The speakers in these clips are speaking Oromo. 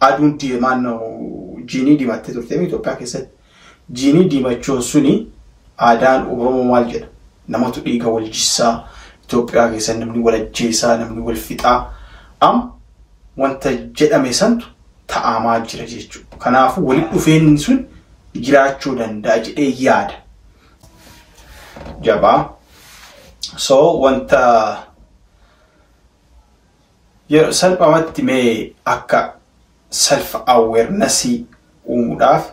Aduun diimaan jiinii diimattee turte Itoophiyaa keessatti. Jiinii diimachuun suni aadaan Oromoo maal jedha? Namatu dhiiga wal jissaa, Itoophiyaa keessa namni wal ajjeesaa, namni wal fixaa. Am wanta jedhame santu ta'amaa jira jechuudha. Kanaafuu walitti dhufeenyi sun jiraachuu danda'a jedhee yaada. Jabaa. So wanta yeroo salphumatti mee akka self awareness uumuudhaaf,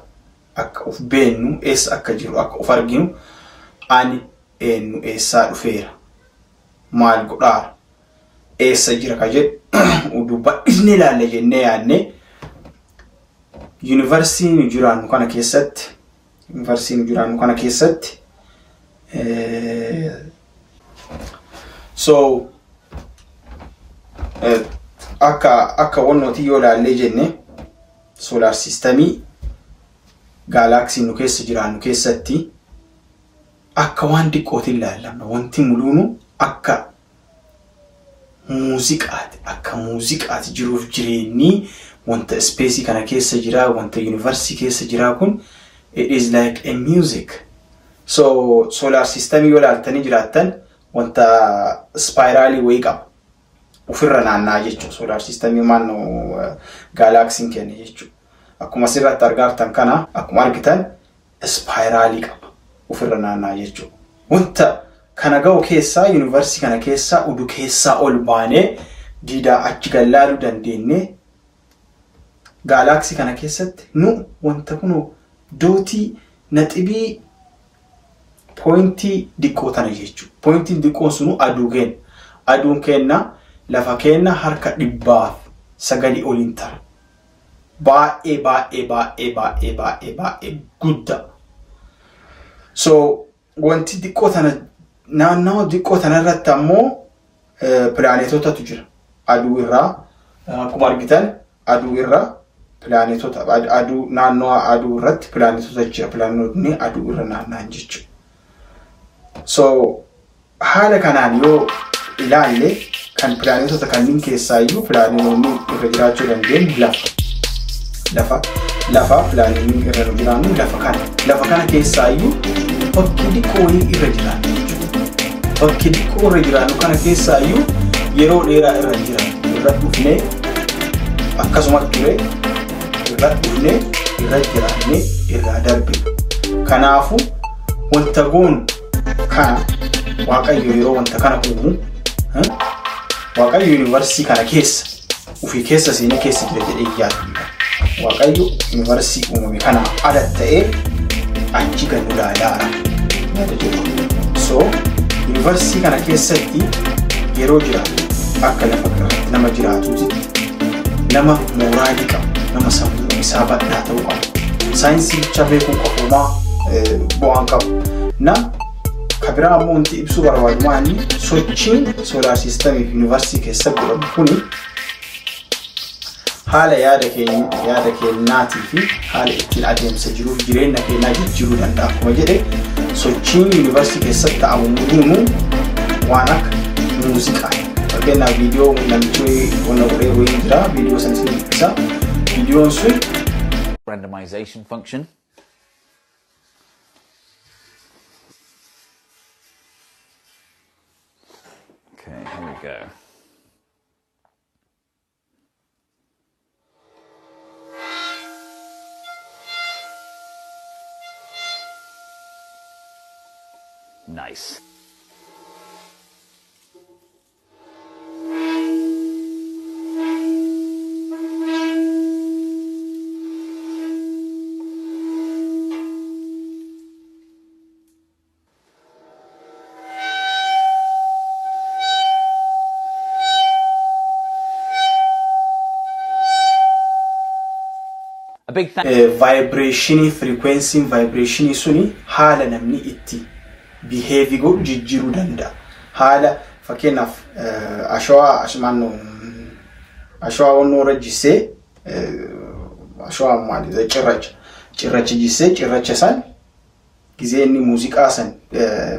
akka of beennu, eessa akka jiru akka of arginu, ani eenyu, eessaa dhufeera, maal godhaara, eessa jira ka jedhu uduu bal'isnee ilaalla jennee yaadne, yuunivarsiitii nu jiraannu kana keessatti so akka wannooti yoo ilaallee jenne, solar systemii galaxy nu keessa jiraannu keessatti akka waan xiqqootiin ilaallamna. Wanti muluunu akka muuziqaati. Akka muuziqaati jiruuf jireenyi wanta spaceii kana keessa jira, wanta yuunivarsii keessa jira kun, it is like a music. So solar systemii yoo ilaaltanii jiraattan, wanta spiralii wayii qaba. Ofirra naanna'aa jechuudha. Solar systemii maannoo galaxyn keenya jechuudha. Akkuma asirratti argaa kana, akkuma argitan spiralii qaba. Ofirra naanna'aa jechuudha. Wanta kana ga'u keessaa, yuunivarsii kana keessaa udu keessaa ol baanee diidaa achi gallaaluu dandeenye, galaxy kana keessatti nu wanta kun dotii naxibii pointii diqqoo tana jechuudha. Pointiin diqqoon sunu aduu kenna. Aduun kenna lafa kenna harka 900 oliin tara. Baay'ee baay'ee baay'ee baay'ee baay'ee baay'ee guddaa. So wanti diqqoo tana naannawa diqqoo tana irratti ammoo pilaanetotatu jira. Aduu irraa akkuma argitan aduu irra pilaanetota, aduu naannoo aduu irratti pilaanetota jira. Pilaanetonni aduu irra naanna'an jechuudha. So haala kanaan yoo ilaalle, kan pilaanetota kanneen keessaayyuu pilaanetoonni irra jiraachuu dandeenyu lafa. Lafa pilaanetonni irra nu jiraannu lafa kana. Lafa kana keessaayyuu bakki xiqqoo wayii irra jiraannu jechuudha. Bakki xiqqoo irra jiraannu kana keessaayyuu yeroo dheeraa irra hin jiraannu. Irra dhufnee akkasuma ture, irra dhufnee irra jiraannee irraa darbina. Kanaafuu wanta goonu kana, Waaqayyo yeroo wanta kana uumu, Waaqayyo yuunivarsii kana keessa ofii keessa seenee keessa jira jedhee yaadu. Waaqayyo yuunivarsii uumame kana ala ta'ee achi gad nu ilaalaara yaada jedhu. So yuunivarsii kana keessatti yeroo jiraatu, akka lafa irratti nama jiraatuuti nama moralii qabu, nama sammuu isaa bal'aa ta'uu qabu. Saayinsii bichaa beekuun qofumaa bu'aan qabu. Na kabiraa ammoo wanti ibsuu barbaadu maali? Sochiin solar systemii fi yuunivarsii keessa godhamu kuni haala yaada keenya, yaada keenyaatii fi haala ittiin adeemsa jiruuf jireenya keenyaa jijjiiruu danda'a. Akkuma jedhe, sochiin yuunivarsii keessatti ta'amu hundinuu waan akka muuziqaa. Fakkeenyaaf viidiyoo namichi wanna godhee wayii jira, viidiyoo sana isin dubbisa. Viidiyoon sun randomization function. Okay, here we go. Nice. A big thank Vibrationii, frequencyn vibrationii suni haala namni itti behave godhu jijjiiruu danda'a. Haala fakkeenyaaf ashawaa ashmaannoo ashawaa wannoo irra jissee, ashawaa maali, cirracha jissee, cirracha san gizee inni muuziqaa san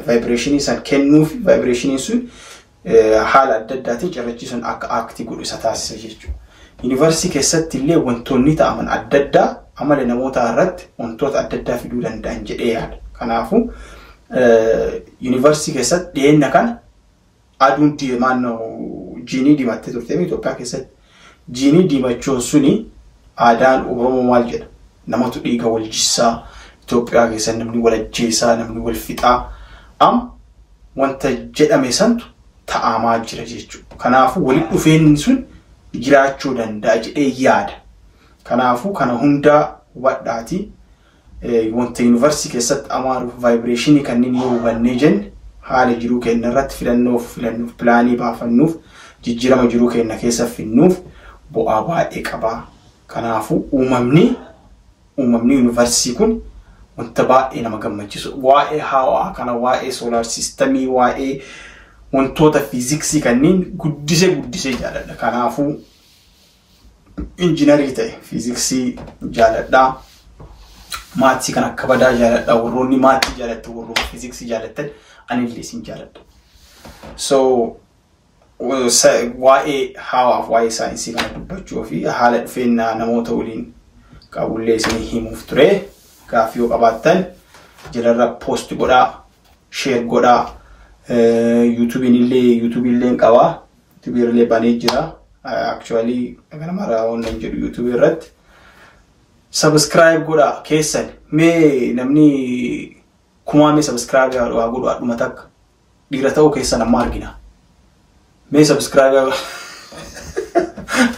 vibrationii san kennuuf, vibrationiin sun haala adda addaatiin cirrachi sun akka act godhu isa taasisa jechuudha. Universe keessatti illee wantoonni ta'aman adda addaa amala namootaa irratti wantoota adda addaa fiduu danda'an jedhee yaada. Kanaafuu universe keessatti dhiyeenya kana aduun diimaan jiinii diimattee turte Itoophiyaa keessatti. Jiinii diimachuun suni aadaan Oromoo maal jedha? Namatu dhiiga wal jissaa, Itoophiyaa keessa namni wal ajjeesaa, namni wal fixaa. Am wanta jedhame santu ta'amaa jira jechuudha. Kanaafuu walitti dhufeenyi sun jiraachuu danda'a jedhee yaada. Kanaafuu kana hundaa hubadhaati wanta universe keessatti amaaruuf vibration kanneen yoo hubannee jenne, haala jiruu keenya irratti filannoof filannuuf, plan baafannuuf, jijjiirama jiruu keenya keessa finnuuf bu'aa baay'ee qaba. Kanaafuu uumamni universe kun wanta baay'ee nama gammachiisu. Waa'ee hawaa kana, waa'ee solar system, waa'ee wantoota fiiziksii kanneen guddisee guddisee jaaladha. Kanaafuu injiinarii ta'e fiiziksii jaaladha. Maths kan akka badaa jaaladha. Warroonni maths jaalattan, warroonni fiiziksii jaalattan, anillee isin jaaladha. So waa'ee hawaaf waa'ee saayinsii kana dubbachuu fi haala dhufeenya namoota waliin qabullee isin himuuf ture. Gaaffii yoo qabaattan jalarra post godhaa, share godhaa. YouTubeiin illee, YouTube illee qabaa. YouTube illee banee jira. Actually kana mara wannan jedhu YouTube irratti. Subscribe godhaa keessan. Mee namni kumaamee subscribe haa godhu adhuma takka. Dhiira ta'uu keessan amma argina. Mee subscribe.